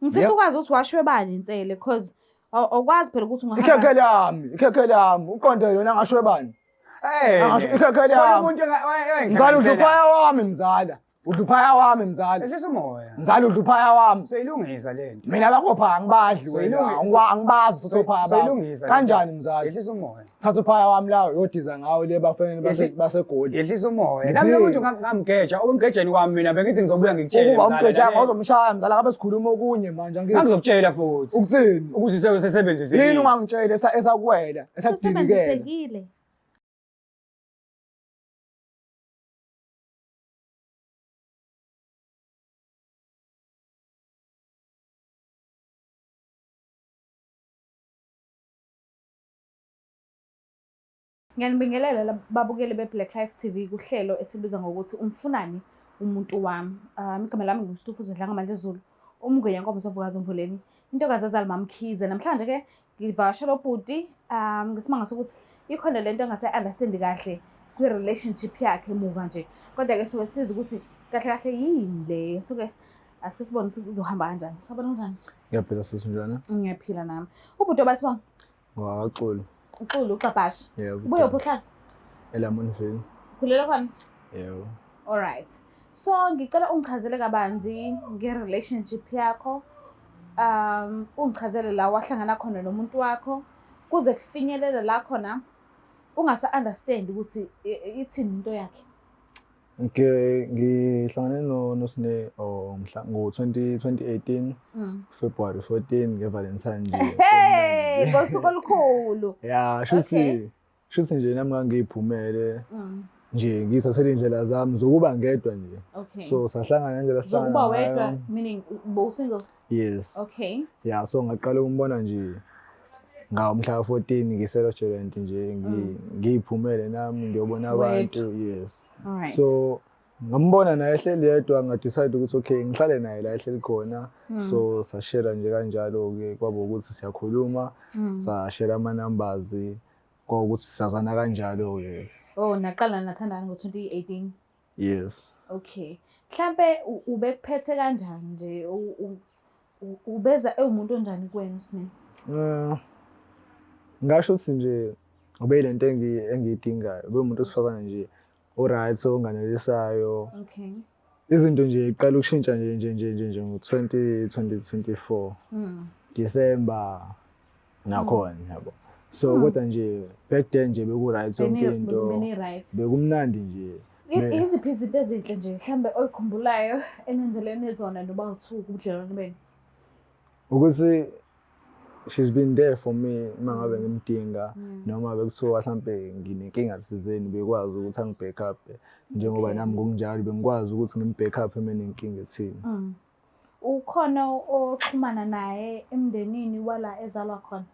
Ngifisa ukwazi ukuthi washwebani insele cause awukwazi phela ukuthi ungahamba. Ikhekhe lami, ikhekhe lami, uqonde yona ngashwebani. Eh. Angasho ikhekhe Khona lami. umuntu Mzala udla uphaya wami mzala. Udla uphaya wami mzala. Ehlisa umoya. Mzala udla uphaya wami. Soyilungisa lento. Mina bakopha angibadli wena. Angibazi futhi ophaya bakho. Soyilungisa. Kanjani mzala? Ehlisa umoya. Thatha uphaya wami la uyodiza ngawo le bafanele baseGoli. Yehlisa umoya. Ngithini? Nami lo muntu ngamgeja, ukumgejeni kwami mina bengithi ngizobuya ngikutshele. Ukuba mzala, umgeja lalela. ngozomshaya mzala ngabe sikhuluma okunye manje angithi. Ngangizokutshela futhi. Ukuthini? Ukuze usebenzise. Yini ungangitshela esakuwela, esakudilikela. Usebenzisekile. Ngiyanibingelela babukeli be-Black Life TV kuhlelo esibiza ngokuthi umfunani umuntu wami. Igama lami nguStufuza Dlangamandla Zulu, umngwenya nkomo sovukazi omvuleni, intokazi azali mamkhize. Namhlanje ke ngivakashela ubhuti ngesimanga sokuthi ikhona lento engase-understand kahle kwi-relationship yakhe muva nje. Kodwa ke soke siza ukuthi kahle kahle yini le. Soke asike sibone ukuthi izohamba kanjani. Sabona kanjani? Ngiyaphila sisi njani? Ngiyaphila nami. Ubhuti obathi Ngwaxulu. Uxulu uxabhasha. Yebo. Ubuye uphi uhlala? ELamontville. Ukhulela khona? Yebo. Alright. So ngicela ungichazele kabanzi nge-relationship yakho. Ungichazele la wahlangana khona nomuntu wakho kuze kufinyelele la khona ungasa understand ukuthi ithini into yakhe. Okay, ngihlangane no noSne oh mhla ngo 2018 February 14 ngeValentine nje. Hey, ngosuku olukhulu. Yeah, shuthi shuthi nje nami ngangiyiphumele. Nje ngithathele indlela zami zokuba ngedwa nje. Okay. So sahlangana ngendlela sihlangana. Zokuba wedwa meaning bo single. Yes. Okay. Yeah, so ngaqala ukumbona nje ngawo mhla ka-14 ngise-restaurant nje ngiyiphumele nami ngiyobona abantu yes. Alright. So ngambona naye ehleli yedwa nga-decide ukuthi okay ngihlale naye la ehleli khona. So sashare nje kanjalo-ke kwaba ukuthi siyakhuluma, sashare ama-numbers kwawukuthi sazana kanjalo-ke. Oh, naqala nathandana ngo-2018. Yes. Okay. Mhlambe ubekuphethe kanjani nje ubeza ewumuntu onjani kuwena uSne? Ngasho ukuthi nje ubeyilento engiyidingayo. Ube umuntu osifazane nje o-right onganelisayo. Okay. Izinto nje iqala ukushintsha nje nje nje nje nje ngo-2024. December nakhona yabo. So kodwa nje back then nje beku right yonke into. Beni right. Bekumnandi nje. Iziphi izinto ezinhle nje mhlambe oyikhumbulayo enenzelene zona noba uthu kubudlelwane benu? Ukuthi she's been there for me uma ngabe ngimdinga noma bekuthiwa mhlambe nginenkinga thizeni bekwazi ukuthi angi-back up njengoba nami ngokunjalo bengikwazi ukuthi ngim-back up uma enenkinga ethile. Ukhona oxhumana naye emndenini wala ezalwa khona?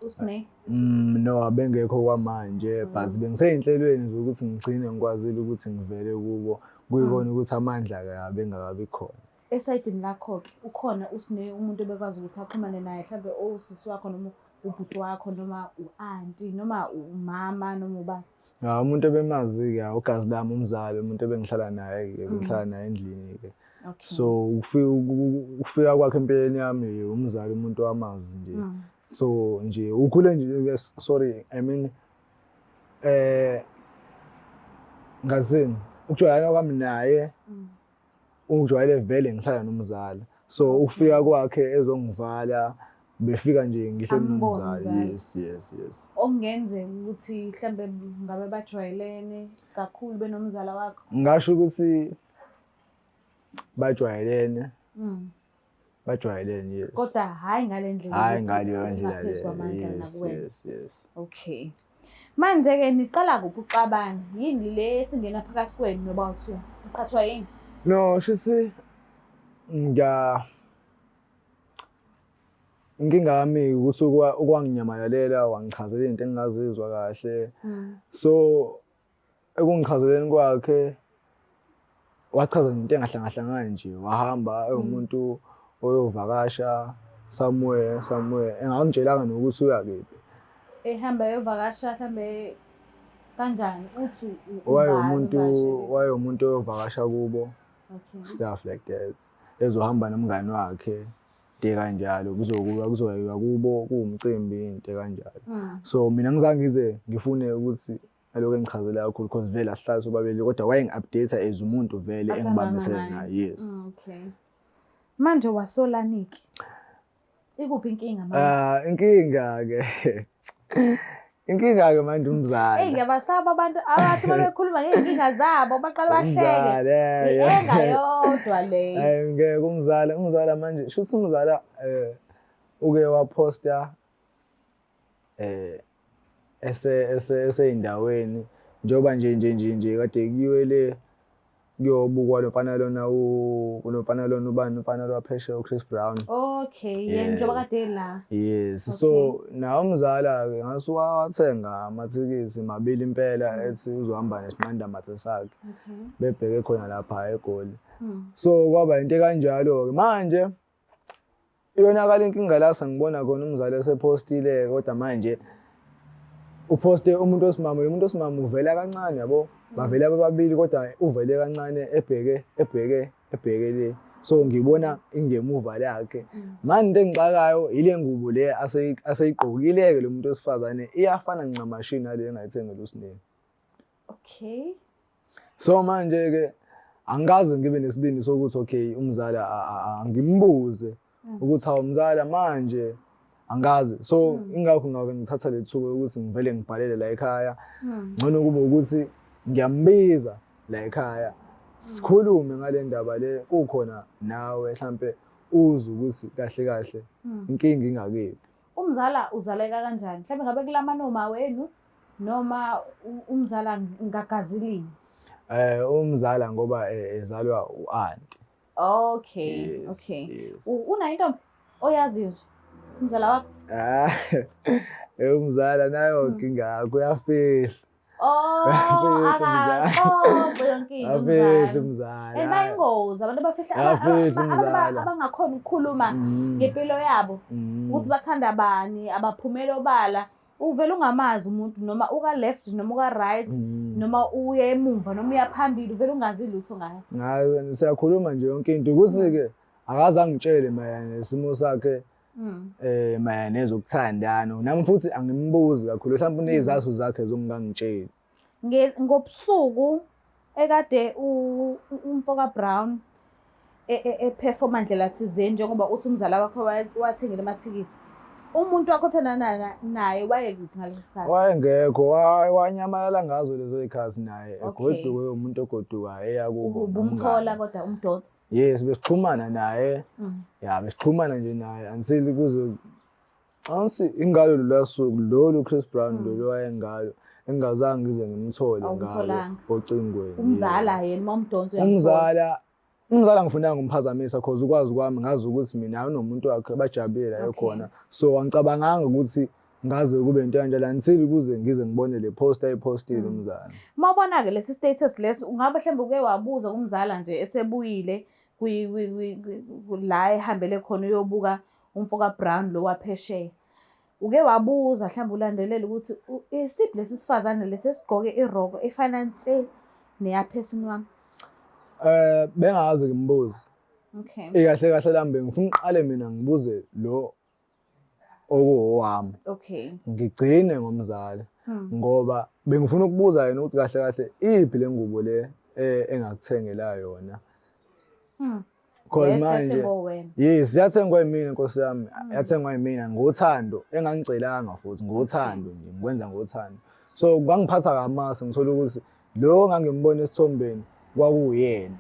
uSne? No, abengekho kwamanje but bengiseyinhlelweni zokuthi ngigcine ngikwazile ukuthi ngivele kubo kuyikona ukuthi amandla ke abengakabi khona. Esayidini lakho-ke ukhona uSne umuntu obekwazi ukuthi axhumane naye mhlambe osisi wakho noma ubhuti wakho noma u-anti noma umama noma ubani? Ya, umuntu ebemazi-ke ugazi lami umzali umuntu ebengihlala naye-ke bengihlala naye endlini-ke. Okay. So ukufika kwakhe empilweni yami umzali umuntu wamazi nje. So nje ukhule nje sorry I mean ngazini ukujwayelana kwami naye ungijwayele vele ngihlala nomzali. So ukufika kwakhe ezongivala befika nje ngihleli nomzali. Yes yes yes. Okungenzeka ukuthi mhlambe ngabe bajwayelene kakhulu benomzala wakho. Ngasho ukuthi bajwayelene. Bajwayelene yes. Kodwa hayi ngale ndlela. Hayi ngaleyo ndlela le. Yes yes yes. Okay. Manje ke niqala kuphi uxabana? Yini le esingena phakathi kwenu noba uthiwa? Siqhathwa yini? No, shisi inkinga yami ukuthi ukwanginyamalalela wangichazela izinto engingazizwa kahle. So ekungichazeleni kwakhe wachaza into engahlangahlangani nje wahamba ewumuntu oyovakasha somewhere engangitshelanga nokuthi uya kephi. Ehamba eyovakasha mhlambe kanjani uthi Wayewumuntu oyovakasha kubo. Okay. Stuff like that. Ezohamba nomngani wakhe. Into kanjalo kuzokuba kuzoyiwa kubo kuwumcimbi into kanjalo. So mina ngizange ngize ngifune ukuthi alokhu engichazela kakhulu because vele asihlale sobabili kodwa wayengi-update as umuntu vele engibambisene naye. Yes. Okay. Manje wasolani-ke? Ikuphi inkinga manje? Ah, inkinga ke. Inkinga ke manje umzala. Hey ngiyabasaba abantu abathi uma bekhuluma ngey'nkinga zabo baqale bahleke. Umzala, eh, I-enga yodwa leyo. Hayi ngeke umzala, umzala manje shuthi umzala uke waposta ese ese eseyindaweni njengoba nje nje nje nje kade kuyiwe le kuyobukwa lo mfana lona lo mfana lona ubani umfana lo waphesheya uChris Brown. Okay, yena njengoba kade la. Yes, so nawe umzala-ke ngase wathenga amathikithi mabili impela ethi uzohamba nesinqandamathe sakhe bebheke khona lapha eGoli. So kwaba into ekanjalo-ke manje iyonakala inkinga la sengibona khona umzali esephostile kodwa manje uphoste umuntu osimame, lo muntu osimame uvela kancane yabo, bavela bobabili kodwa uvele kancane ebheke ebheke ebheke le, so ngibona ingemuva lakhe. Manje into engixakayo ile ngubo le aseyigqokile-ke lo muntu wesifazane, iyafana ncamashi nale engayithengela uSneh. Okay. So manje-ke angikaze ngibe nesibindi sokuthi okay umzala angimbuze ukuthi hawu mzala manje angazi. So ingakho ngabe ngithatha le thuba ukuthi ngivele ngibhalele la ekhaya. Ngcono kube ukuthi ngiyambiza la ekhaya sikhulume ngale ndaba le, kukhona nawe mhlambe uzwe ukuthi kahle kahle inkinga ingakephi. Umzala uzaleka kanjani? Mhlambe ngabe kulama noma wenu noma umzala ngagazi lini? Umzala ngoba ezalwa u-anti. Okay, Yes, okay. yes. Unayo intombi oyaziyo nje umzala wakho? Ah, umzala nayo inkinga yakho uyafihla. Oh, Uyafihla umzala. akaxoxe yonke into Uyafihla umzala. umzala. And bayingozi abantu abafihla Uyafihla umzala. abangakhoni ukukhuluma ngempilo yabo ukuthi bathanda bani, abaphumela obala. Uvele ungamazi umuntu noma uka left noma uka right noma uya emumva noma uya phambili, uvele ungazi lutho ngaye. Ngayo siyakhuluma nje yonke into ukuthi-ke akaze angitshele mayelana nesimo sakhe mayelana nezokuthandana. Nami futhi angimbuzi kakhulu, mhlawumbe unezizathu zakhe zokungangitsheli. Ngobusuku ekade umfoka Brown eperforma ndlela thizeni, njengoba uthi umzala wakho wathengile amathikithi, umuntu wakho othandana naye wayekuphi ngaleso sikhathi? Wayengekho, wanyamalala ngazo lezo zikhathi naye, egoduke umuntu ogodukayo eya kubo Ubumthola nomngane. kodwa umdonsa? Yes, besixhumana naye. Ya, besixhumana nje naye until kuze ansi ingalo lolu suku lolu Chris Brown lolu wayengalo engingazange ngize ngimthole ngalo Awumtholanga. ocingweni. Umzala yena uma umdonsa uyamthola? Umzala ngifunanga ngumphazamisa cause ukwazi kwami ngazi ukuthi mina unomuntu wakhe bajabulile la ekhona. So angicabanganga ukuthi ngaze kube into kanjalo until kuze ngize ngibone le post ayipostile umzala. Uma ubona-ke lesi status leso, ungabe mhlawumbe uke wabuza kumzala nje esebuyile la ehambele khona uyobuka umfoka Brown lo waphesheya. Uke wabuza mhlawumbe ulandelele ukuthi isiphi lesi sifazane lesi esigqoke iroko efana nse neyaphesini wami? Bengazi ngimbuze. Okay. Ikahle kahle lami ngifuna uqale mina ngibuze lo okuwami. Okay. Ngigcine ngomzali ngoba bengifuna ukubuza yena ukuthi kahle kahle iphi le ngubo le engakuthengela yona. Because Yes, manje yathengwa wena. Yes, yathengwa yimina Nkosi yami. Yathengwa yimina ngothando engangicelanga futhi ngothando nje, ngikwenza ngothando. So kwangiphatha kamasa ngithola ukuthi lo ngangimbona esithombeni kwakuyena.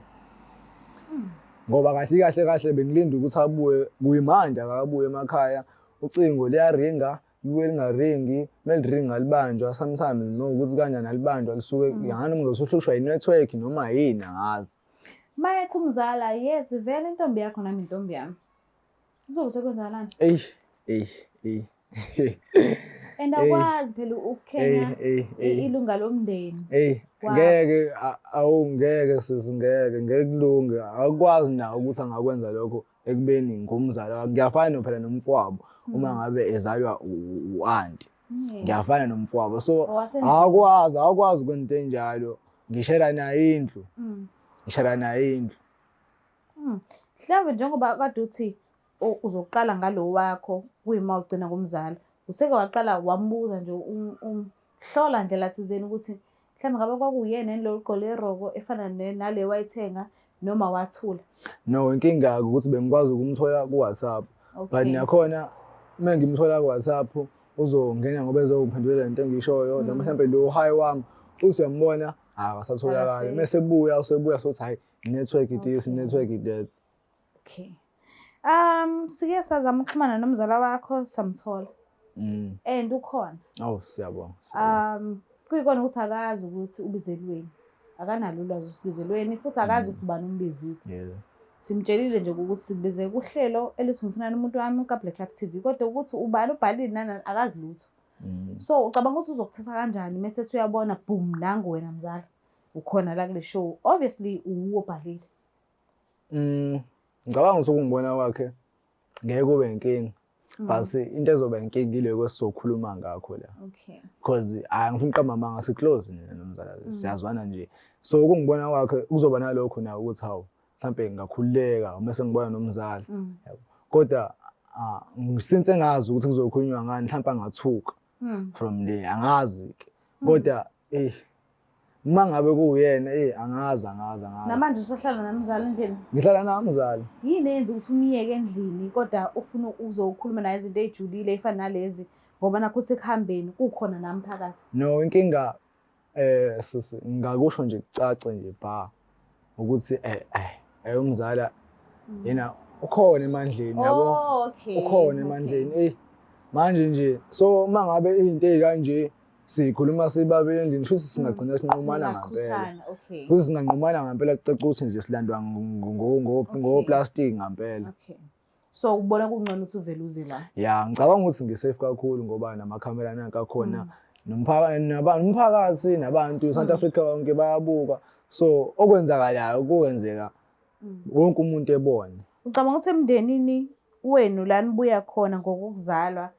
Ngoba kahle kahle kahle bengilinda ukuthi abuye kuyimanje akabuye emakhaya, ucingo liyaringa, libuye lingaringi, meliringa alibanjwa sometimes nokuthi kanjani alibanjwa lisuke ngani umuntu usuhlushwa i-network noma yini angazi. Mayethi umzala, yes vele intombi yakho nami intombi yami. Kuzobe sekwenzakalani? Eyi, eyi, eyi. And Eyi. awukwazi phela ukukhenya Eyi, eyi, eyi. ilunga lomndeni. Eyi, Wow. ngeke awungeke sisi, ngeke, ngeke kulunge. Awukwazi nawe ukuthi angakwenza lokho ekubeni ngumzala wakhe. Ngiyafana phela nomfowabo uma ngabe ezalwa u-anti. Ngiyafana nomfowabo. So Owasendlini. awukwazi ukwenza into enjalo. Ngishera naye indlu. Ngishera naye indlu. Mhlawumbe njengoba kade uthi Uzoqala ngalo wakho kuyima ugcina kumzala. Useke waqala wambuza nje umhlola ndlela thizeni ukuthi mhlawumbe ngabe kwakuyena yini lo ogqoke iroko efana nale wayithenga noma wathula? No, inkinga ukuthi bengikwazi ukumthola ku-WhatsApp. But nakhona uma ngimthola ku-WhatsApp uzongena ngoba ezongiphendulela lento engiyishoyo noma mhlawumbe lo hi wami uthi uyambona akasatholakali. Mese ebuya usebuya sothi hayi network this, network that. Okay. Sike sazama ukuxhumana nomzala wakho samthola. And ukhona. Oh, siyabonga. Kuyikona ukuthi akazi ukuthi ubizelweni. Akanalo ulwazi usibizelweni futhi akazi ukuthi ubani umbizile. Yeah. Simtshelile nje ukuthi sikubize kuhlelo elithi umfunani umuntu wami ka Black Life TV kodwa ukuthi ubani ubhalile nana akazi lutho. So ucabanga ukuthi uzokuthatha kanjani mase usuyabona boom nangu wena mzala ukhona la kule show. Obviously uwuwo obhalile. Ngicabanga ukuthi ukungibona kwakhe ngeke kube inkinga. But into ezoba inkinga ile esizokhuluma ngakho la. Okay. Because hayi ngifuna uqamba amanga si close nina nomzala siyazwana nje. So ukungibona kwakhe kuzoba nalokho na ukuthi hawu mhlambe ngingakhululeka uma sengibona nomzala. Yabo. Kodwa since engazi ukuthi kuzokhulunywa ngani mhlambe angathuka from there angazi ke. Kodwa uma ngabe kuwuyena angazi angazi angazi. Namanje usohlala nomzala endlini? Ngihlala nomzala. Yini eyenza ukuthi umyeke endlini kodwa ufuna uzokhuluma naye izinto ezijulile ezifana nalezi ngoba nakho sekuhambeni kukhona nami phakathi? No, inkinga sisi ngakusho nje kucace nje ba ukuthi umzala yena ukhona emandleni yabo. Oh, okay. Ukhona emandleni. Manje nje so uma ngabe izinto ezikanje sikhuluma sibabili endlini shuthi singagcina sinqumana ngempela. Okay. Kuze singanqumana ngempela kucaca ukuthi nje silandwa ngoplastic ngempela. Okay. So ubona kungcono ukuthi uvele uze la. Yeah, ngicabanga ukuthi ngisafe kakhulu ngoba namakhamera nanka akhona nomphakathi nabantu South Africa wonke bayabuka. So okwenzakalayo kuwenzeka wonke umuntu ebone. Ucabanga ukuthi emndenini wenu la nibuya khona ngokuzalwa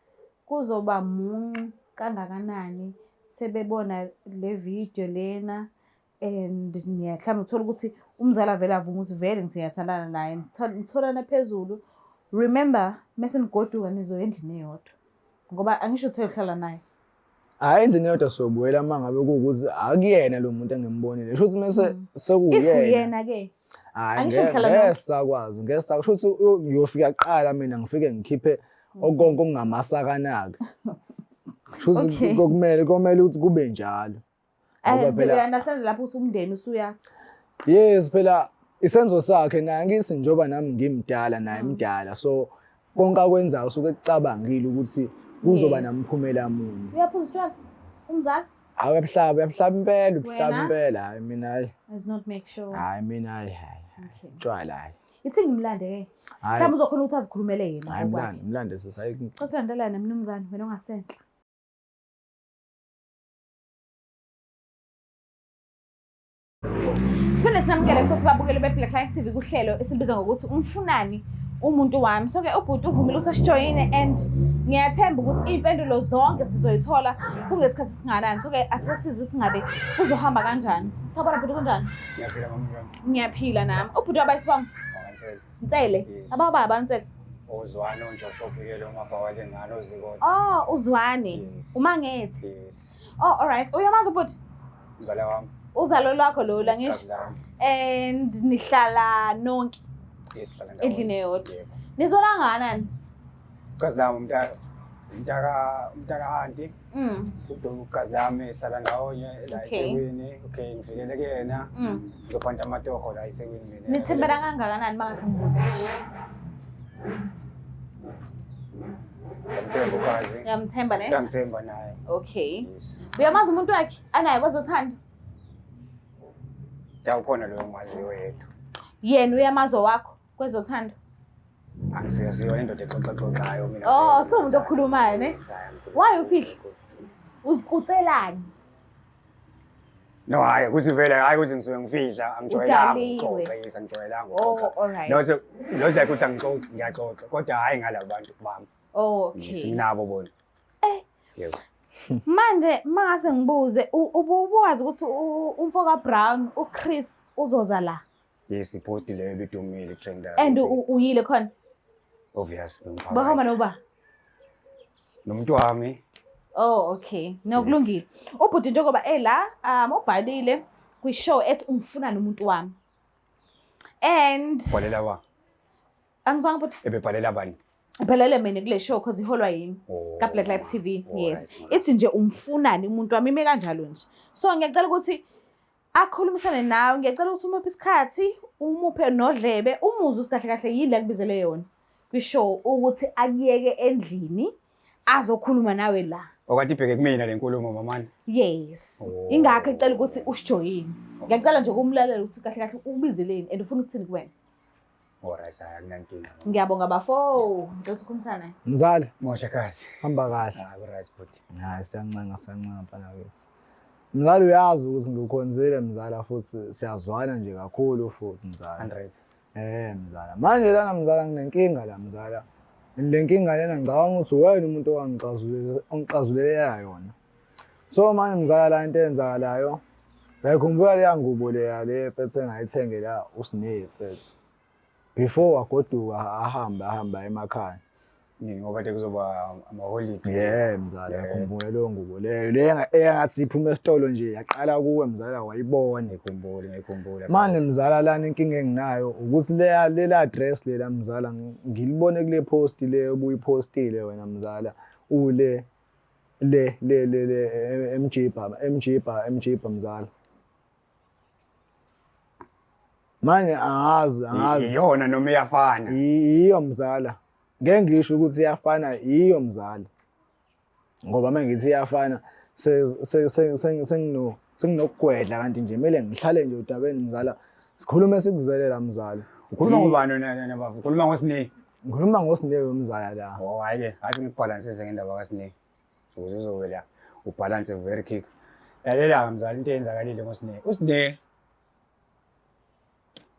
kuzoba muncu kangakanani sebebona le video lena and mhlawumbe uthola ukuthi umzali avele avume ukuthi vele ngithi ngiyathandana naye nitholana phezulu. Remember mase nigoduka nizoya endlini eyodwa ngoba angisho uthe uhlala naye. Hayi endlini eyodwa sobuyela uma ngabe kuwukuthi akuyena lo muntu engimbonile. Sho ukuthi mase sekuyena. If uyena ke. Hayi Angisho ngihlala ngeke nonke. sakwazi, ngeke sakwazi. Sho ukuthi ngiyofika kuqala mina ngifike ngikhiphe okonke okungamasakanaka. Sho ukuthi Okay. komele ukuthi kube njalo. Ngoba And phela uya-understand lapho ukuthi umndeni usuya. Yes, phela isenzo sakhe naye ngithi njengoba nami ngimdala naye mdala so konke akwenzayo usuke ekucabangile ukuthi kuzoba Yes. namphumela muni. Uyaphuza utshwala umzali? Hayi uyabuhlaba, uyabuhlaba impela, ubuhlaba Wena? impela. Hayi mina hayi. Does not make sure. Hayi mina hayi hayi. Okay. Utshwala hayi. Ithi ngimlande ke. Hayi. Mhlawumbe uzokhona ukuthi azikhulumele yena Hayi ngokwakhe. mlande, mlande sisi hayi. Xa silandelane mnumzane wena ongasenhla. Siphinde sinamukele futhi babukele be-Black Life TV kuhlelo esilibiza ngokuthi umfunani umuntu wami. So ke ubhuti uvumile ukuthi asijoyine and ngiyathemba ukuthi iy'mpendulo zonke sizoyithola kungesikhathi singanani. So ke asike sizwe ukuthi ngabe kuzohamba kanjani. Sawubona bhuti, kunjani? Ngiyaphila mama, unjani? Ngiyaphila nami. Ubhuti wabayisibongo? Wakantsele. Ntsele. Yes. Ababa baNtsele. Uzwane uNjosho Phikele umafa walengane ozikode. Oh, uZwane. Yes. Umangethe. Yes. Oh, all right. Uyamazi ubhuti? Mzala wami. Uzalo lwakho lo la Yes, ngisho. kazi lami. And nihlala nonke Yes, sihlala ndawonye. endlini eyodwa. Yebo. Nizona kangakanani? Kazi lami umntaka auntie. Ugazi lami sihlala ndawonye la Okay. eThekwini. Okay, ngifikele kuyena. Ngizophanda amatoho la eThekwini mina. Nithembela kangakanani mangase ngibuze? Ngiyamthemba ugazi. Ngiyamthemba ne? Ngiyamthemba naye. Okay. Yes. Uyamazi umuntu wakhe anaye kwezothando? Ya ukhona loyo ngimaziyo yedwa. Yena uyamazi owakho kwezothando? Angisiyona indoda exoxaxoxayo mina. Oh, sewumuntu okhulumayo ne? Yes, hayi, angikhulumi. Why ufihla? Uzikutselani? No, hayi kuthi vele hayi kuthi ngisuke ngifihla, angijwayelanga Udaliwe. ukuxoxa, yes, angijwayelanga Oh, ukuxoxa. all right. No, so not like ukuthi angixoxi, ngiyaxoxa, kodwa hayi ngalabo bantu bami. Oh, Yes, okay. nginabo bona. Yebo. Manje mangase ngibuze, ubuwazi ukuthi umfo kaBrown, uChris uzoza la? Yes, ipost leyo ebidumile trend. And uyile khona? Obvious bengipha. Bahamba noba? Nomuntu wami. Oh, okay. No, kulungile. Ubhuti njengoba ela, ubhalile kwi-show ethi umfunani umuntu wami. And Bhalela ba? Angizwanga bhuti. Ebebhalela bani? Bhalele mina kule show cause iholwa yimi. Oh. Ka Black Life TV. Oh, Yes. right, mama. Ithi nje umfunani umuntu wami, ime kanjalo nje. So ngiyacela ukuthi akhulumisane nawe, ngiyacela ukuthi umuphe isikhathi, umuphe nodlebe, umuzwe ukuthi kahle kahle yini le akubizele yona kwi-show, ukuthi akuyeke endlini azokhuluma nawe la. Okwathi ibheke kumina le nkulumo mamani. Yes. Oh. Ingakho ecela ukuthi usijoyine. Ngiyacela nje ukumlalela ukuthi kahle kahle ukubizeleni and ufuna ukuthini kuwena. Alright, hayi akunankinga. Ngiyabonga bafo. Ngicela ukukhulumisana naye. Mzali, Mosha kazi. hamba kahle. Ah, ku right bhuti. Hayi siyancenga, siyancenga mfana wethu. Mzali, uyazi ukuthi ngikukhonzile mzala, futhi siyazwana nje kakhulu futhi mzala. 100. Mzala. Manje lana mzala nginenkinga la mzala. Le nkinga lena ngicabanga ukuthi wena umuntu ongixazulela yona. So manje mzala la into eyenzakalayo, ngiyakhumbula leya ngubo leya le mfethu engayithengela uSne mfethu. Before wagoduka ahambe ahamba emakhaya. Nini ngoba nje kuzoba amaholide. Yeah mzala, Yeah. ngiyakhumbula leyo ngubo leyo. Le engathi iphuma esitolo nje yaqala kuwe mzala wayibona. Ngikhumbule, ngikhumbula. Manje mzala lana inkinga enginayo ukuthi leya lela address lela mzala ngilibone kule post le obuyipostile wena mzala, ule le le le le emjibha emjibha emjibha mzala. Manje angazi, angazi. Iyona noma iyafana? Iyo mzala. Ngeke ngisho ukuthi iyafana, iyo mzala. Ngoba uma ngithi iyafana senginokugwedla, kanti nje kumele ngihlale nje udabeni mzala. Sikhulume sikuzele la mzala. Ukhuluma ngobani wena baba? Ukhuluma ngoSne? Ngikhuluma ngoSne mzala la. Oh hayi ke, athi ngikubhalansise ngendaba kaSne. Ukuze uzovela ubalance very quick. Lalela mzala into eyenzakalile ngoSne. USne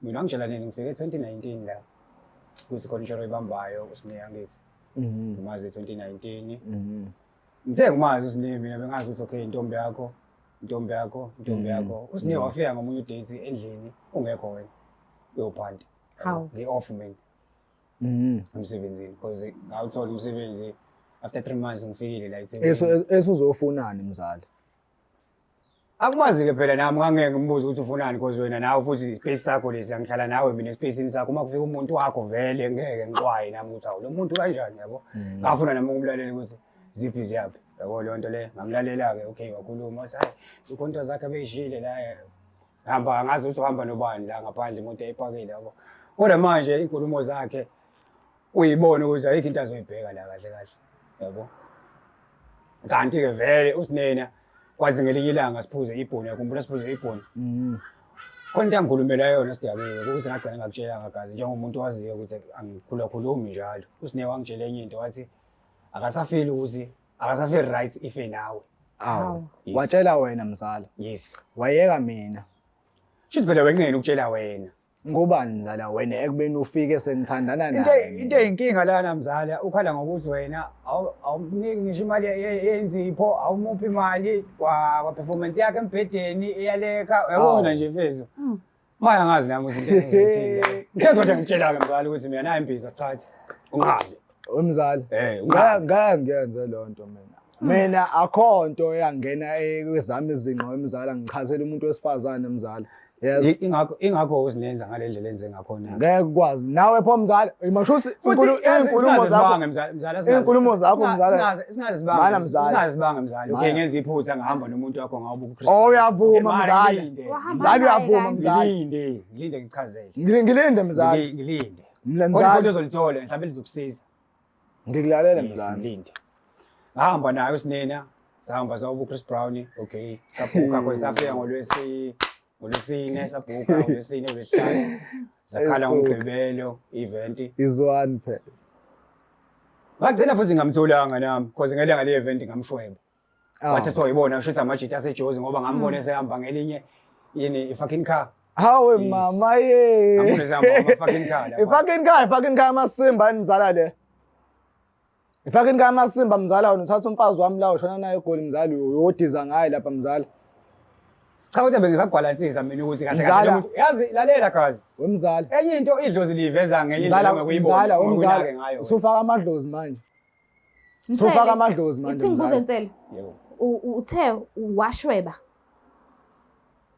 mina ngitshela nini, ngifike 2019 la. Kuthi khona inshoro ibambayo uSne angithi. Ngimazi 2019. Ngithe ngimazi uSne mina bengazi ukuthi okay intombi yakho, intombi yakho, intombi yakho. USne wafika ngomunye udate endlini ungekho wena. Uyophanta. Hawu. Ngi-off mina. Emsebenzini because ngawuthola umsebenzi after 3 months ngifikile la eThekwini. Esuzofunani mzali? Akumazi ke phela nami ngangeke ngimbuze ukuthi ufunani because wena nawe futhi ispace sakho lesi angihlala nawe mina espacini sakho, uma kufika umuntu wakho vele ngeke ngixwaye nami ukuthi awu lo muntu kanjani yabo. Ngafuna nami ukumlalela ukuthi ziphi ziyaphi yabo leyo nto le, ngamlalela ke okay wakhuluma wathi hayi ikhonto zakhe beyishile la hamba angazi uzohamba nobani la ngaphandle imoto ayipakile yabo. Kodwa manje inkulumo zakhe uyibona ukuthi ayikho into azoyibheka la kahle kahle yabo. Kanti ke vele uSinena kwazi ngelinye ilanga siphuze ibhoni, yakhumbula siphuze ibhoni. Khona into angikhulumela yona sidakiwe ukuthi ngagcina ngakutshelanga gazi njengomuntu owaziyo ukuthi angikhulakhulumi njalo. USine wangitshela enye into wathi akasafili ukuthi akasafili right if enawe. Awu. Yes. Watshela wena mzala. Yes. Wayeka mina. Shuthi phela wenqena ukutshela wena. Ngobani mzala wena ekubeni ufike sengithandana naye? Into eyinkinga lana mzala ukhala ngokuthi wena awumniki ngisho imali yenzipho, awumuphi imali kwa performance yakhe embhedeni iyalekha. Uyabona nje mfethu. Manje angazi nami ukuthi into engizoyithini le. Ngeke kodwa ngitshela-ke mzala ukuthi mina nayi imbiza sithathe. Ungahambi. Mzala. Ungahambi. Ngeke ngiyenze leyo nto mina. Mina akho nto eyangena kwezami izinqo mzala, ngichazela umuntu wesifazane mzala. Yes. Ingakho usinenza ngale ndlela enze ngakhona. Ngeke ukwazi. Nawe pho mzala, masho ukuthi Futhi yazi inkulumo singaze zakho sibange mzala, mzala, singaze- inkulumo zakho mzala. singaze sibange, Mana mzala. singaze sibange mzala. Okay, Mana. ngenza iphutha ngahamba nomuntu wakho ngawubuka uChris. Oh, uyavuma Okay, mara mzala. ngilinde. Wahamba Mzala, naye uyavuma kanje. mzala. Ngilinde, ngilinde ngichazele. Ngilinde mzala. Ngilinde. Mle Khona mzala. into ozolithola mhlawumbe lizokusiza. Ngikulalela Yes, mzala. ngilinde. Ngahamba naye uSinena, sahamba sayobuka uChris Brown, okay, sabhuka because safika ngolwesine, sabhuka ngolwesine, ngolwesihlanu. Sakhala Esuka. ngoMgqibelo event. Izwani phela. Ngagcina futhi ngamtholanga nami because ngelanga le event ngamshweba. Wathi soyibona kusho ukuthi amajita aseJozi ngoba ngambona esehamba ngelinye yini i-fucking car. Hawe Yes. mama ye. Ngambona esehamba ngama-fucking car lapha. I-fucking car, i-fucking car amasimba mzala le. I-fucking car amasimba mzala, wena uthatha umfazi wami la ushona naye eGoli mzala, uyodiza ngaye lapha mzala. Cha, kodwa bengisakubhalansisa mina ukuthi kahle kahle Mzala. lo muntu, yazi, lalela gazi. Wemzala. Enye into idlozi liyiveza ngenye indlela Mzala, ongekuyibona, mzala, ongekuyinake wemzala. ngayo wena. Usufaka amadlozi manje. Nsele, Usufaka amadlozi manje. ithi ngibuze mzala. Nsele, Yebo. uthe washweba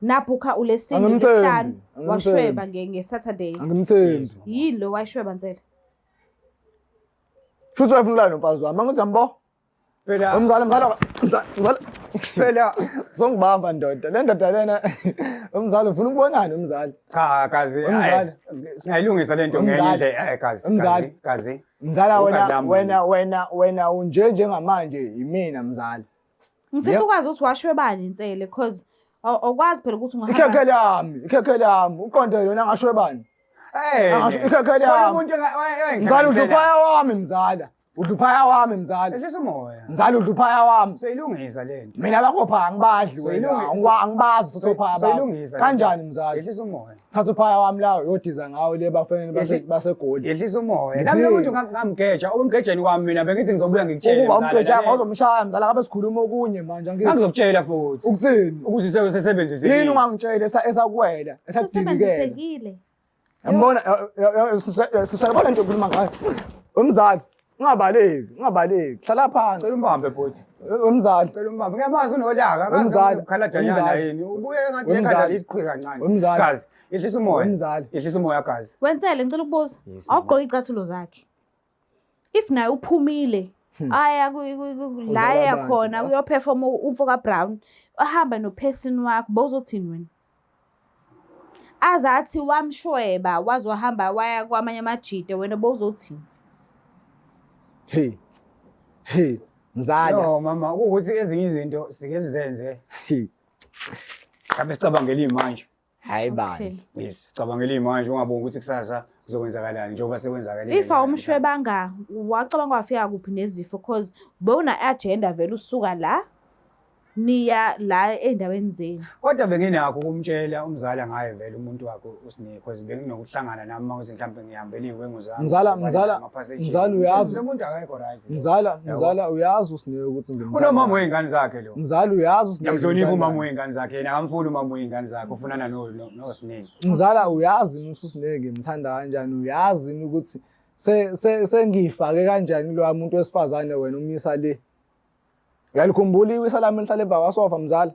nabhukha ulesine Angimthembi, lesihlanu angimthembi. washweba nge-Saturday. Angimthembi. Yes, mama. Yini lo washweba, Nsele? Shuthi wayefuna ulala nomfazi wami. Angithi yambo. Phela Umzala, mzala, mzala, mzala. Phela Uzongibamba ndoda. Le ndoda lena umzala ufuna ukubonani umzali? Cha gazi, Umzali. ayi, singayilungisa lento ngenye Umzali. indlela, gazi, Umzali. gazi, gazi. Mzala Ugazi wena lami. wena wena wena unje njengamanje yimina mzala. Ngifisa Yep. ukwazi ukuthi washwebani, Nsele, cause awukwazi phela ukuthi ungahamba. Ikhekhe lami, ikhekhe lami, uqonde yona ngasho bani? Eh. Angasho ikhekhe Khona lami. umuntu Mzala udla uphaya wami mzala. Udla uphaya wami mzala. Ehlisa umoya. Mzala udla uphaya wami. Soyilungisa lento. Mina bakopha angibadli wena. Angibazi futhi ophaya bakho. Soyilungisa. Kanjani mzala? Ehlisa umoya. Thatha uphaya wami lawo uyodiza ngawo le bafanele baseGoli. Yehlisa umoya. Ngithini? Nami lo muntu ngamgeja, ukumgejeni kwami mina bengithi ngizobuya ngikutshele. Ukuba mzala, umgeja lalela. ngozomshaya mzala ngabe sikhuluma okunye manje angithi. Ngangizokutshela futhi. Ukuthini? Ukuthi usebenzise. Yini ungangitshela esakuwela, esakudidikela. Usebenzisekile. Yambona sisayibona into okhuluma ngayo. Umzali, ungabaleki, ungabaleki. Hlala phansi. Cela umbambe bhuti. Umzali. Cela umbambe. Ngiyamazi unolaka. Umzali. Ukhalajanyana Umzali. yini. Ubuye ngathi Umzali. ekhanda liqhwe kancane. Umzali. Gazi, yehlisa umoya. Umzali. Yehlisa umoya gazi. Wensele, ngicela ukubuza. Yes, mama. Awugqoke icathulo zakhe. If naye uphumile aya la Udlala aya abantu, khona ah. uyoperform umfo kaBrown, ahamba noperson wakho, bowuzothini wena? Azathi wamshweba waze wahamba waya kwamanye amajide, wena bowuzothini? Hey. Hey, mzala. No mama, ukuthi ezinye izinto sike sizenze. Hey. Mhlawumbe sicabangele manje. Hayi bani. Okay. Yes, sicabangele manje ungabongi ukuthi kusasa kuzokwenzakalani njengoba sekwenzakalile. If awumshwebanga wacabanga wafika kuphi nezifo, cause bewuna agenda vele usuka la niya la ey'ndaweni zenu. Kodwa benginakho ukumtshela umzala ngaye vele umuntu wakhe uSine, because benginokuhlangana nami uma kuthi mhlawumbe ngihambele iy'wengu zami. Mzala, ngibale mzala, nama-passage. mzala uyazi. Lo muntu akekho right. Mzala, Yabo. mzala uyazi uSine ukuthi ngimthanda. Unomama wey'ngane zakhe lo. Mzala uyazi uSine. Ngiyamhlonipha ngimthanda. umama wey'ngane zakhe, yena akamfuni umama wey'ngane zakhe, ufunana noSine. Mzala uyazi ukuthi uSine ngimthanda kanjani, uyazi ukuthi sengifake kanjani lo muntu wesifazane wena umisa le. Uyalikhumbula iwisa lami elihlala emva kwasofa mzala?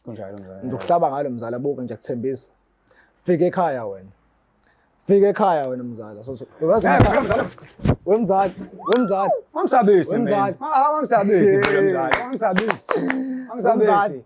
Kunjalo mzala. Ngizokuhlaba ngalo mzala, buka nje kuthembisa. Fika ekhaya wena. Fika ekhaya wena mzala. So Eh, mzala. Wemzala, wemzala. Wangisabisi mina. Wemzala. Ah, wangisabisi phela mzala. Wangisabisi. Wangisabisi.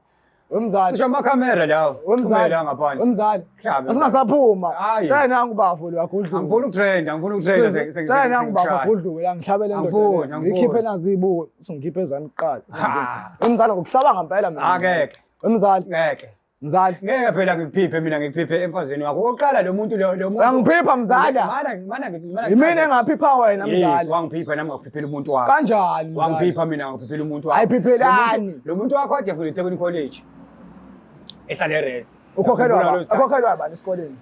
Wemzala. Cishe amakhamera lawo. Wemzala. La ngaphandle. Wemzala. Hlabe. Asingasaphuma. Hayi. Tshela nangu bafo lo agudluka. Angifuni ukutrenda, angifuni ukutrenda. Tshela nangu bafo agudluke la ngihlabele ndoda. Angifuni, angifuni. Ngikhiphe nazi izibuko, usungikhiphe ezami kuqala. Ha. Wemzala ngokuhlaba ngempela mina. Akeke. Wemzala, Ngeke. mzala. Ngeke phela ngikuphiphe mina, ngikuphiphe emfazini wakho. Okokuqala lo muntu lo muntu. Uyangiphipha mzala. Mana mana mana. Yimina engaphipha wena Yes, mzala. wangiphipha nami ngakuphiphela umuntu wakho. Kanjani mzala? Wangiphipha mina ngakuphiphela umuntu wakho. Ayiphiphelani. Lo muntu wakho kade efunda eThekwini College. Ehlala eRes. Ukhokhelwa Ngikhumbula ba? leso sikhathi. Ukhokhelwa bani esikoleni?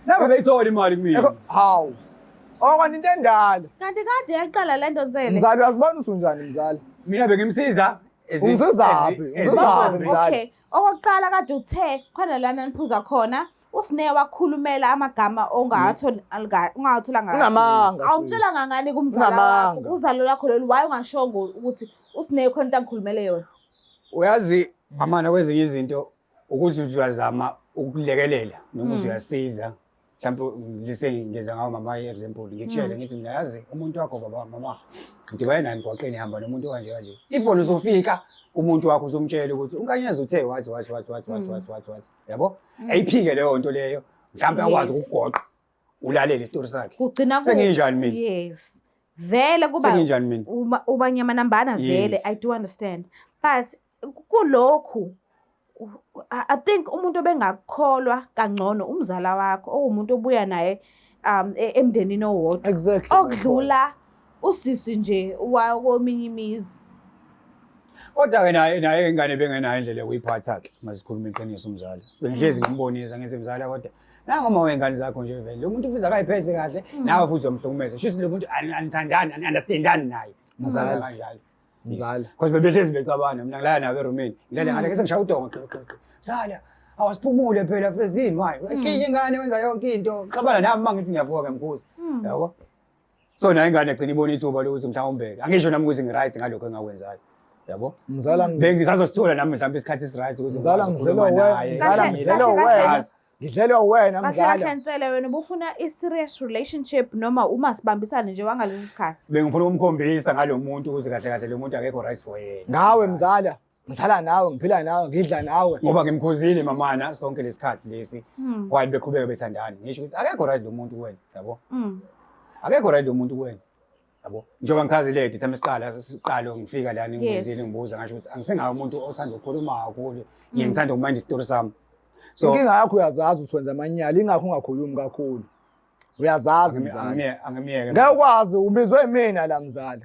Nabo beyithola imali kumina. Hawu. Okwani into endala. Kanti kade yaqala le nto, Nsele. Mzali uyazibona usunjani mzali? Mina bengimsiza. Ungizizaphi? Ungizizaphi, mzali? Okay. Okokuqala kade uthe khona lana niphuza khona uSine wakhulumela amagama ongawatholanga. Unamanga. Awumtshelanga ngani kumzala wakho? Unamanga. Uzalo lakho lolu, why ungashongo ukuthi uSine khona into angikhulumele yona? Uyazi mamana, kwezinye izinto ukuthi uthi uyazama ukulekelela noma uthi uyasiza, mhlawumbe lise ngeza ngawo mama i-example, ngikutshele ngithi mina yazi umuntu wakho baba mama ngidibane naye emgwaqeni hamba nomuntu kanje kanje, ifoni usufika umuntu wakho usumtshela ukuthi uNkanyezi uthe wathi wathi wathi wathi wathi wathi wathi wathi, yabo, ayiphike leyo nto leyo, mhlawumbe akwazi ukugoqa ulalele isitori sakhe. Kugcina Senginjani mina? Yes. Vele kuba Senginjani mina? Uba nyamanambana vele. Yes. I do understand. But kulokhu I think umuntu obengakukholwa kangcono umzala wakho owumuntu obuya naye emndenini owodwa. Exactly. My point. Okudlula usisi nje wakominye imizi. Kodwa-ke naye ingane bengenayo indlela yokuyiphatha-ke, masikhuluma iqiniso umzali. Bengihlezi ngimbonisa ngithi mzala, kodwa nangoma wey'ngane zakho nje vele lo muntu ufuze akayiphethe kahle, nawe futhi uyamhlukumeza. Shuthi lo muntu anithandani, ani-understandani naye. Mzala. Kanjalo. Mzala. Because bebehlezi bexabana, mina ngilala nabo erumini. Ngilale ngale ke sengishaya udonga qi qi qi. Mzala. Awusiphumule phela fezini manje. Ekinye ingane wenza yonke into. Xabana nami uma ngithi ngiyavuka ngiyamkhuza. Yabo? So nayo ingane egcina ibona ithuba lokuthi mhlawumbe angisho nami ukuthi ngi-right ngalokho engakwenzayo. Yabo? Mzala Bengisazosithola nami mhlawumbe isikhathi esi-right ukuthi Mzala ngikwazi ukukhuluma ngidlelwa naye. wena, mzala Kahle, ngidlelwa kahle, wena. Ngazi. Ngidlelwa wena Kahle mzala. kahle Nsele wena ubufuna i-serious relationship noma uma sibambisane nje wangaleso sikhathi. Bengifuna ukumkhombisa ngalo muntu ukuthi kahle kahle lo muntu akekho right for yena. Ngawe mzala. Ngihlala nawe, ngiphila nawe, ngidla nawe. Ngoba ngimkhuzile mamana sonke lesikhathi lesi. While beqhubeka bethandana. Ngisho ukuthi akekho right lo muntu kuwena, yabo? Akekho right lo muntu kuwena. Yabo? Njengoba ngichazile the time siqala siqalo ngifika la ningibuzile ngibuza ngasho ukuthi angisengawo umuntu othanda ukukhuluma kakhulu. Ngiye ngithanda ukumanda isitori sami. So Inkinga yakho uyazazi ukuthi wenza amanyala, ingakho ungakhulumi kakhulu. Uyazazi mzala. angimiyeke. Ngeke ukwazi ubizwe mina la mzala.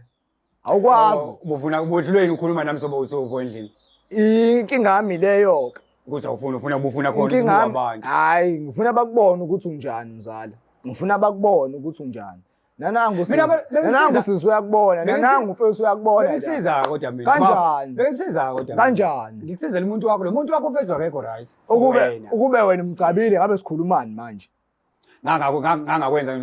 Awukwazi. Ubufuna ubudlulweni ukhuluma nami sobe usupho endlini. Inkinga yami leyo ke. Ukuthi awufuni ufuna ubufuna khona Inkinga isibuka yami abantu. hayi ngifuna bakubone ukuthi unjani mzala. Ngifuna bakubone ukuthi unjani. Nanangu sisi. Mina bengisiza- Nanangu sisi uyakubona, nanangu mfethu uyakubona. la. Bengikusiza kodwa mina. Kanjani? Bengikusiza kodwa. mina. Kanjani? Ngikusizela umuntu wakho lo muntu wakho ufezwa akekho right. Ukube Wena. ukube wena umcabile ngabe sikhulumani manje? Ngangakwenza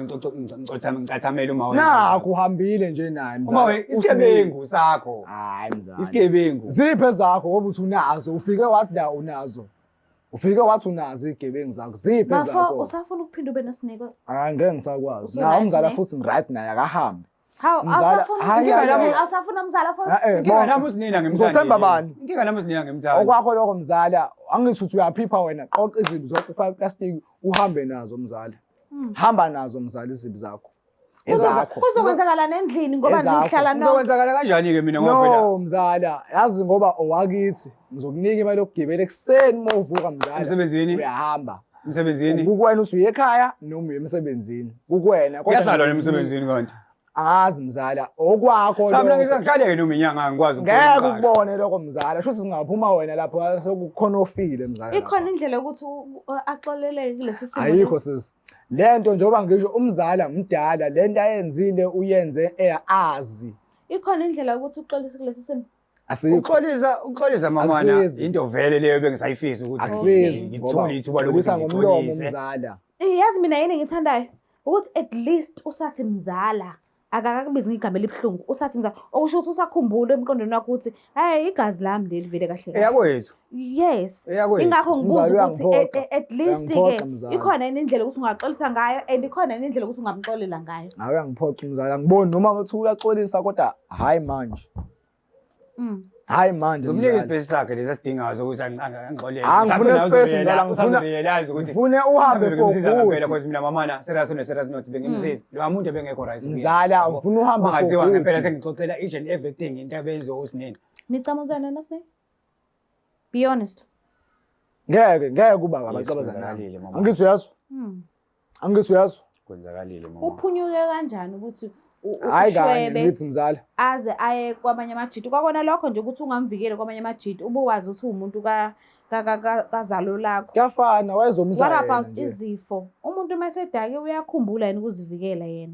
ngicathamela uma wena. Nakho uhambile nje naye mzala. Uma wena isigebengu sakho. Hayi mzala. Isigebengu. Ziphi ezakho ngoba uthi unazo, ufike wathi la unazo. Ufike wathi unazo izigebengu zakho. Ziphi Bafo ezakho? usafuna ukuphinda ube noSiniko? Hayi ngeke ngisakwazi. Usu Na right umzala ne? futhi ngiright naye akahambe. Hawu Mzala, awusafuna hayi, hayi, hayi. awusafuna umzala futhi? Eh, Inkinga bonke. nami usinina ngimthanda. Uzothemba bani? Inkinga nami usinina ngimthanda. Okwakho lokho mzala, angithi uthi uyaphipha wena, qoqa izibi zonke ufake iplastiki uhambe nazo mzala. Hamba nazo mzala izibi zakho. Ezakho. Kuzokwenzakala nendlini ngoba Ezakho. nihlala nonke. Kuzokwenzakala kanjani ke mina ngoba phela No mzala, yazi ngoba owakithi ngizokunika imali yokugibela ekuseni uma uvuka mzala. emsebenzini Uyahamba. emsebenzini Kukwena usuye ekhaya noma uye emsebenzini. Kukwena kuyahlalwa emsebenzini kanti. Angazi mzala, okwakho Cha mina lokho. ngisahlale noma inyanga angikwazi ukuthola Ngeke umqasho. ukubone lokho mzala, shuthi singaphuma wena lapho sekukhona ofile mzala. Ikhona lapha. indlela yokuthi axoleleke kulesi simo. Ayikho lesi? sisi. Lento njengoba ngisho umzala mdala, lento ayenzile uyenze azi. Ikhona indlela yokuthi uxolise kulesi simo. Asikho. Uxolisa uxolisa mamana Akusizi. into vele leyo bengisayifisa ukuthi Akusizi. ngithole ithuba lokuthi Uxolisa ngomlomo ngixolise. mzala. Yazi mina yini engithandayo ukuthi at least usathi mzala akakakubizi ngegama elibuhlungu usathi mzala okusho ukuthi usakhumbula emqondweni wakho ukuthi hayi igazi lami leli vele kahle kahle. Eyakwethu, Yes. eyakwethu. Ingakho ngibuza Mzala ukuthi uyangiphoxa. at least ke Uyangiphoxa mzala. ikhona yini indlela ukuthi ungaxolisa ngayo and ikhona yini indlela ukuthi ungamxolela ngayo. Hayi uyangiphoxa umzala. Ngiboni noma kuthiwa uyaxolisa kodwa hayi manje. Hayi manje. Ngizomnika mzala. ispace sakhe lesi esidingayo sokuthi angixolele. Ah, ngifuna ispace mzala, usazorealize ukuthi Ngifune uhambe for bengimsiza ngempela good. because mina mamana serious no serious not bengimsiza. Lo muntu ebengekho right. kuyena. Mzala, Yabo. ngifuna uhambe for Kungathiwa ngempela good. sengixoxela each and everything into abenziwa usinini. Nicamuzana noSne? Be honest. Ngeke, ngeke kuba Yes, abacabaza nami. kwenzakalile, mama. Angithi uyazwa? Angithi uyazwa? Kwenzakalile mama. Uphunyuke kanjani ukuthi Hayi kanye ushwebe ngithi mzala. aze aye kwamanye amajiti kwakona lokho nje ukuthi ungamvikeli kwamanye amajiti ube wazi ukuthi uwumuntu kazalo lakho. Kuyafana wayezomdla What yena about nje. izifo? Umuntu uma esedake uyakhumbula yena ukuzivikela yena.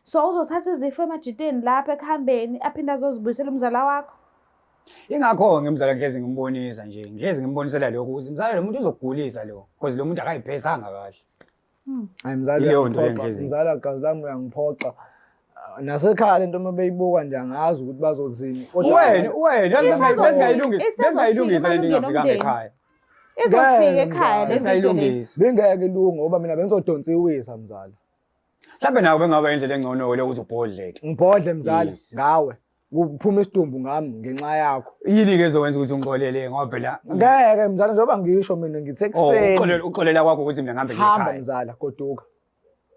So uzothatha izifo emajiteni lapha ekuhambeni aphinde azozibuyisela umzala wakho. Ingakho ngimzala ngihlezi ngimbonisa nje, ngihlezi ngimbonisela lokho ukuthi mzala lo muntu uzokugulisa lo because lo muntu akayiphethanga kahle. Hayi mzala Yileyo nto uyangiphoxa, engihlezi. mzala gazi lami uyangiphoxa. Ah, Nasekhaya lento uma beyibuka nje angazi ukuthi bazothini. Kodwa Wena wena Isazofika- isazofika besingayilungisa lento emalungeni ingafikanga omndeni. ekhaya. Izofika Ngeke, ekhaya mzala. le video le. Besingayilungisa. Bingeke ilunge ngoba mina bengizodonsa iwisa mzala. Mhlawumbe nawe bengaba indlela engcono le ukuthi ubhodleke. Ngibhodle mzala Yes. ngawe. Kuphuma isidumbu ngami ngenxa yakho. Yini ke ezokwenza ukuthi ungixolele ngoba phela Ngeke mzala njengoba ngisho mina ngithe Oh, ekuseni. uxolela kwakho ukuthi mina ngihambe ngiye Hamba ekhaya. mzala goduka.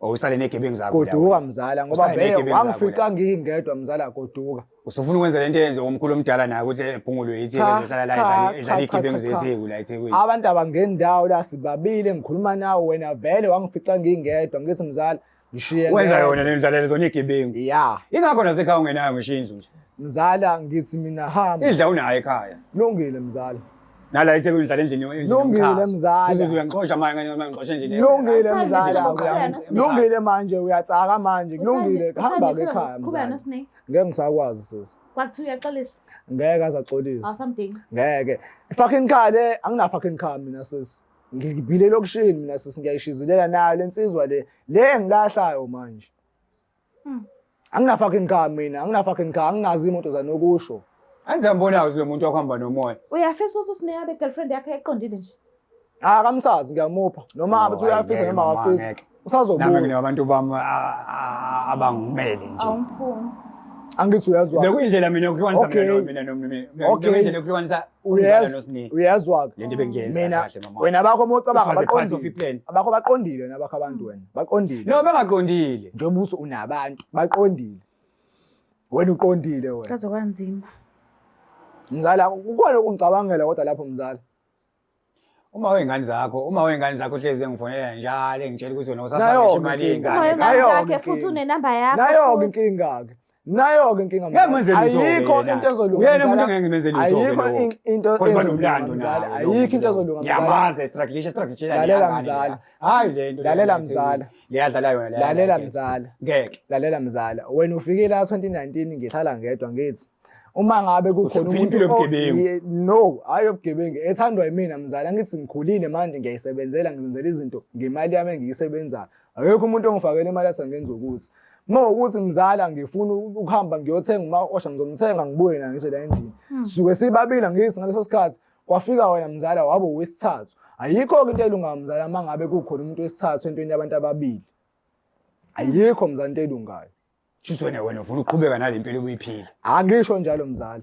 Oh, usale negebengu zakho la Goduka wena. mzala ngoba Usale vele negebengu zakho wangifica la. ngingedwa mzala goduka. Usufuna ukwenza lento eyenziwa umkhulu omdala naye ukuthi ebhungulwe yitheku Cha, ezohlala la cha, edlala edlala cha, igebengu cha, cha. zetheku la eThekwini. Abantu abangendawo la sibabile ngikhuluma nawe wena vele wangifica ngingedwa ngithi mzala ngishiye Wenza ngedwa. yona le ndlalelo zona igebengu. Ya Ingakho nasekhaya ungenayo ngisho indlu nje. mzala ngithi mina hamba. Idla unayo ekhaya. Kulungile mzala. Nala eThekwini ngihlala endlini endlini Lungile, yomxhaso. mzala. Sizuzu uyangixosha manje ngeke ngixoshe endlini. Lungile Usayine mzala. uzoqhubeka noSne. Lungile manje uyatsaka manje. Kulungile hamba ke ekhaya Qhubeka mzala. noSne. Ngeke ngisakwazi sisi. Kwakuthiwa uyaxolisa. Ngeke azaxolisa. Awusamdingi. Ngeke. Fucking car le angina fucking car mina sisi. Ngibhile elokishini mina sisi ngiyayishizilela nayo lensizwa le. Le engilahlayo manje. Angina fucking car mina, angina fucking car, anginazo imoto zanokusho. Angisambona lo muntu okuhamba nomoya. Uyafisa ukuthi uSne abe girlfriend yakhe eqondile nje. Ah kamthathi ngiyamupha. Noma No, abe uyafisa hayi, noma ngeke, mama, akafisi. ngeke. Nami Usazobuya. nginabantu bami abangimele nje. Awumfuni. Angithi uyazwa. Bekuyindlela mina yokuhlukanisa Okay. mina no mina no mina. Okay. Bekuyindlela yokuhlukanisa umzala Uyezwa. noSne. Uyezwa. Le nto bengiyenza Mina kahle mama. wena bakho uma ucabanga It was a part of baqondile. i-plan. Abakho baqondile wena bakho abantu wena. Baqondile. No bengaqondile. Njengoba uthi unabantu baqondile. Wena uqondile wena. Kaze kwanzima. Mzala kukhona ukungicabangela kodwa lapho mzala. Uma wey'ngane zakho, uma wey'ngane zakho uhlezi engifonela njalo engitshela ukuthi wena usafaka Nayo-ke ngisho imali inkinga. yey'ngane. Uma Nayo-ke wengane zakhe futhi inkinga. unenamba yakho. Nayo-ke futhi. inkinga-ke. Nayo-ke inkinga Ngeke mzala. ngimenze lutho-ke Ayikho yena. into ezolunga. Uyena umuntu mzala. engeke ngimenze lutho-ke Ayikho lowo. into Because ezolunga banomlando mzala. naye lowo Ayikho into muntu lowo. ezolunga mzala. Ngiyamazi estruglisha estruglisha Lalela mzala. Hayi le nto. Lalela mzala. Leyadlala yona leya. Lalela mzala. Ngeke. Lalela mzala. Wena ufike la 2019 ngihlala ngedwa ngithi uma ngabe kukhona Uphila impilo yobugebengu. No, hayi yobugebengu ethandwa yimina mzala ngithi ngikhulile manje ngiyayisebenzela ngizenzela izinto ngemali yami engiyisebenzayo. Akekho umuntu ongifakela imali athi angenza ukuthi. Uma ukuthi mzala ngifuna ukuhamba ngiyothenga uma-osha ngizomthenga ngibuye naye ngise la endlini. Sisuke sibabili angithi ngaleso sikhathi kwafika wena mzala waba owesithathu. Ayikho-ke into elungayo mzala uma ngabe kukhona umuntu wesithathu entweni yabantu ababili. Ayikho mzala into elungayo. Shuthi wena wena ufuna ukuqhubeka nale mpilo obuyiphila. Angisho njalo mzala.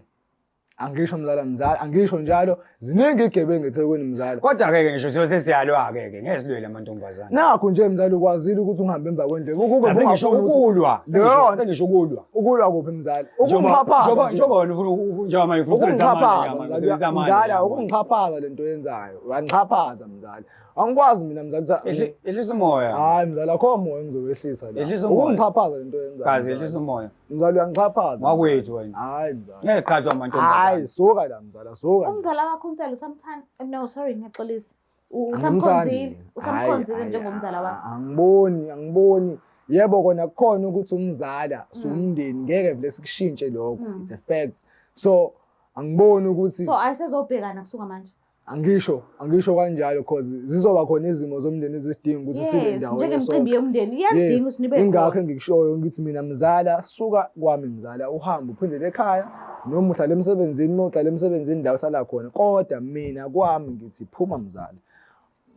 Angisho mzala mzala, angisho njalo. Ziningi igebengu eThekwini mzala. Kodwa-ke ke ngisho siyo sesiyalwa-ke ke ngeke silwele amantombazane. Nakho nje mzala ukwazile ukuthi ungahambi emva kwendlela. Ukube Cha, Sengisho ubungafuni ukuthi- ukulwa. Leyo- Sengisho ukulwa. Ukulwa kuphi mzala? Njengoba Ukungixhaphaza. nje. njengoba wena ufuna njengoba manje ufuna ukusebenzisa amandla Ukungixhaphaza njengamanje, mzala. usebenzisa amandla Mzala njengamanje. ukungixhaphaza lento oyenzayo. Uyangixhaphaza mzala. Angikwazi mina mzala ukuthi Ehlisa umoya. Hayi mzala akho moya engizowehlisa la. Yehlisa umoya. Ukungixhaphaza lento oyenzayo. Kazi mzala. ehlisa umoya. Mzala uyangixhaphaza. Wakwethu wena. Hayi mzala. Ngeke qhathwa amantombazane. Hayi suka la mzala suka. Umzala wakho uMsele usamthanda. No, sorry ngiyaxolisa. Angimthandi Usamkhonzile, mina. usamkhonzile Hhayi, njengomzala hhayi, wakho. Angiboni, angiboni. Yebo kona kukhona ukuthi umzala siwumndeni ngeke vele sikushintshe lokho. It's a fact. So angiboni ukuthi So ayisezobhekana kusuka manje. angisho angisho kanjalo cause zizoba khona izimo zomndeni ezisidinga ukuthi sibe Yes, ndawonye njengemicimbi sonke. yomndeni iyadinga Yes, ukuthi nibe ingakho khona. engikushoyo ngithi mina mzala suka kwami mzala uhambe uphindele ekhaya noma uhlala emsebenzini uma uhlala emsebenzini la uhlala khona kodwa mina kwami ngithi phuma mzala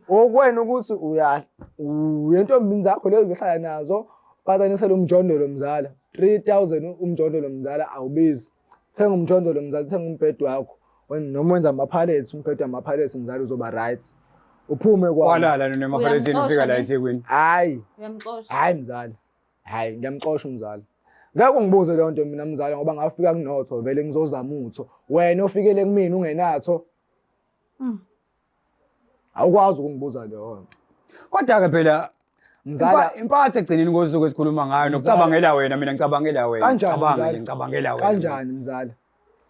okwena ukuthi uya uyentombini zakho lezo uhlala nazo patanisela umjondolo mzala 3000 umjondolo mzala awubizi thenga umjondolo mzala thenga umbhedo wakho noma wenza ama-pallets umbhedo wama-pallets mzala uzoba right uphume kwami Walala nemaphalisini ufika la Uyamxosha ne? eThekwini. hhayi Uyamxosha. hhayi mzala hhayi ngiyamxosha umzala ngeke ungibuze leyo nto mina mzala ngoba ngafika kunotho vele ngizozama utho wena ofikele kumina ungenatho Awukwazi ukungibuza leyo nto. Kodwa-ke phela Mzala impatho ekugcineni kosuku esikhuluma ngayo nokucabangela wena mina ngicabangela wena. Kanjani, Ngicabanga mzala? nje ngicabangela wena. Kanjani mzala?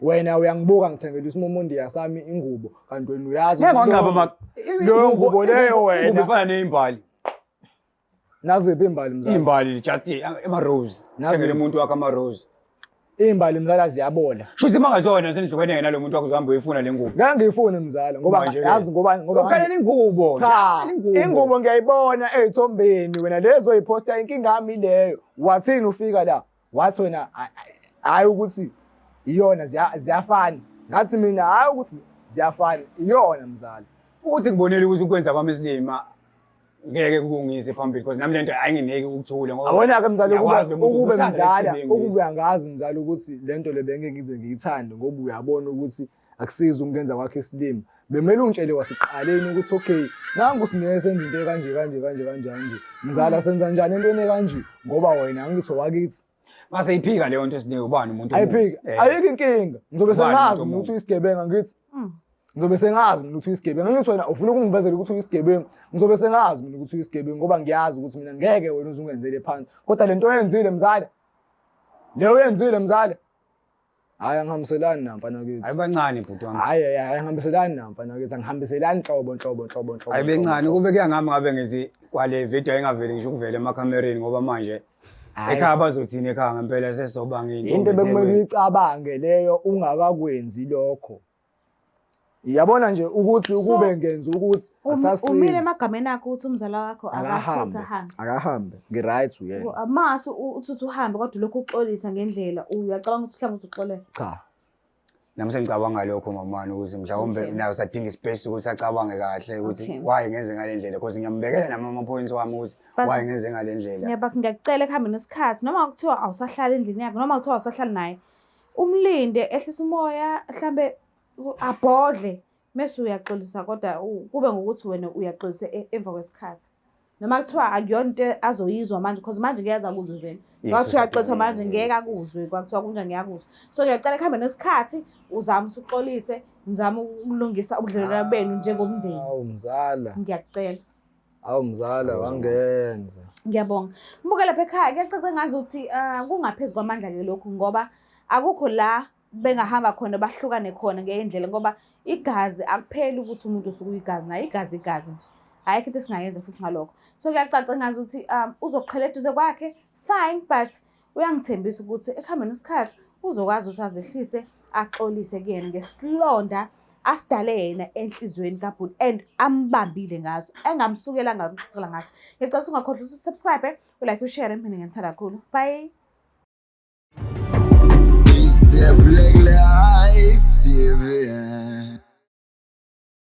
Wena uyangibuka ngithengela isimomondiya sami ingubo kanti wena uyazi Ngeke ukuthi wangaba ma leyo ngubo leyo wena. Ingubo ifana neyimbali. Naziphi imbali mzala? Imbali just ama-rose. Nazi- Thengele umuntu wakho ama-rose. Imbali mzala ziyabola. Shuthi uma ngazona senihlukene nalo muntu wakho uzohamba uyifuna le ngubo. Ngeke ngiyifune mzala ngoba Manje-ke. yazi ngoba ngoba Ukhalela ingubo. Cha, Ingubo. ingubo ngiyayibona ey'thombeni wena lezo yiphosta inkinga yami leyo. Wathini ufika la? Wathi wena hhayi ukuthi iyona ziyafana. Ngathi mina hhayi ukuthi ziyafana, iyona mzala. Ukuthi ngibonele ukuthi ukwenza kwami isilima ngeke kungise phambili because nami lento ayinginiki ukuthula ngoba Awona-ke mzala ngiyakwazi lo muntu ukube uthanda mzala lesi gebengu ukube lesi. uyangazi mzala ukuthi le nto le bengeke ngize ngiyithande ngoba uyabona ukuthi akusizi ukungenza kwakhe isilima. Bemele ungitshele kwasekuqaleni ukuthi okay nangu sineke senza into ekanje kanje kanje kanje kanje. Mzala senza njani entweni ekanje ngoba wena angithi owakithi. Mase iphika leyo nto sineke ubani umuntu omubi? Ayiphiki. Ayikho inkinga. Ngizobe Ubani sengazi umuntu mina ukuthi omubi? uyisigebenga ngithi. Ngizobe sengazi mina ukuthi uyisigebengu. Angithi wena ufuna ukungivezela ukuthi uyisigebengu. Ngizobe sengazi mina ukuthi uyisigebengu ngoba ngiyazi ukuthi mina ngeke wena uze ungenzele phansi. Kodwa lento oyenzile mzala. Leyo oyenzile mzala. Hhayi, angihambiselani na mfana kithi. Hayi bancane bhuti wami. Hhayi, hhayi, angihambiselani na mfana kithi, angihambiselani nhlobo nhlobo nhlobo nhlobo. Hayi bencane, kube kuya ngami ngabe ngithi kwale video ayingaveli ngisho ukuvela emakhamereni ngoba manje ekhaya bazothini ekhaya ngempela sesizoba into bekumele uyicabange leyo ungakakwenzi lokho. Yabona nje ukuthi ukube ngenza ukuthi asasizi. Umile emagameni akho ukuthi umzala wakho akahambe. Akahambe. Ngi-right uyena. Mase uthi uhambe kodwa lokhu uxolisa ngendlela uyacabanga ukuthi mhlawumbe uzoxolela. Cha. Nami sengicabanga lokho mamani ukuthi mhlawumbe naye usadinga ispace ukuthi acabange kahle ukuthi why ngenze ngale ndlela because ngiyambekela nami ama-points wami ukuthi why ngenze ngale ndlela. Yeah, but ngiyakucela ekuhambeni kwesikhathi noma kuthiwa awusahlali endlini yakhe noma kuthiwa awusahlali naye umlinde ehlise umoya mhlambe abhodle mese uyaxolisa kodwa kube ngokuthi wena uyaxolisa emva kwesikhathi noma kuthiwa akuyona into azoyizwa manje because manje ngeke aze akuzwe vele kwakuthiwa uyaxolisa manje ngeke akuzwe kwakuthiwa kunjani ngeke akuzwe so ngiyacela ekuhambeni kwesikhathi uzame usuxolise ngizame ukulungisa ubudlelwano benu njengomndeni. Awu mzala. Ngiyakucela. Awu mzala wangenza. Ngiyabonga. Mbuke lapha ekhaya kuyacaca ngazuthi kungaphezu kwamandla ke lokhu ngoba akukho la bengahamba khona bahlukane khona ngendlela ngoba igazi akupheli ukuthi umuntu usuke uyigazi naye igazi igazi nje. Ayikho into esingayenza futhi ngalokho. So kuyacaca ngazuthi uzoqhela eduze kwakhe fine but uyangithembisa ukuthi ekuhambeni kwesikhathi uzokwazi ukuthi azehlise axolise kuyena ngesilonda asidale yena enhliziyweni kabhuti and ambambile ngaso engamsukela ngamxoxela ngaso. Ngicela ukuthi ungakhohlwa ukuthi usubscribe, ulike, ushare. Mina ngiyanithanda kakhulu. Bye.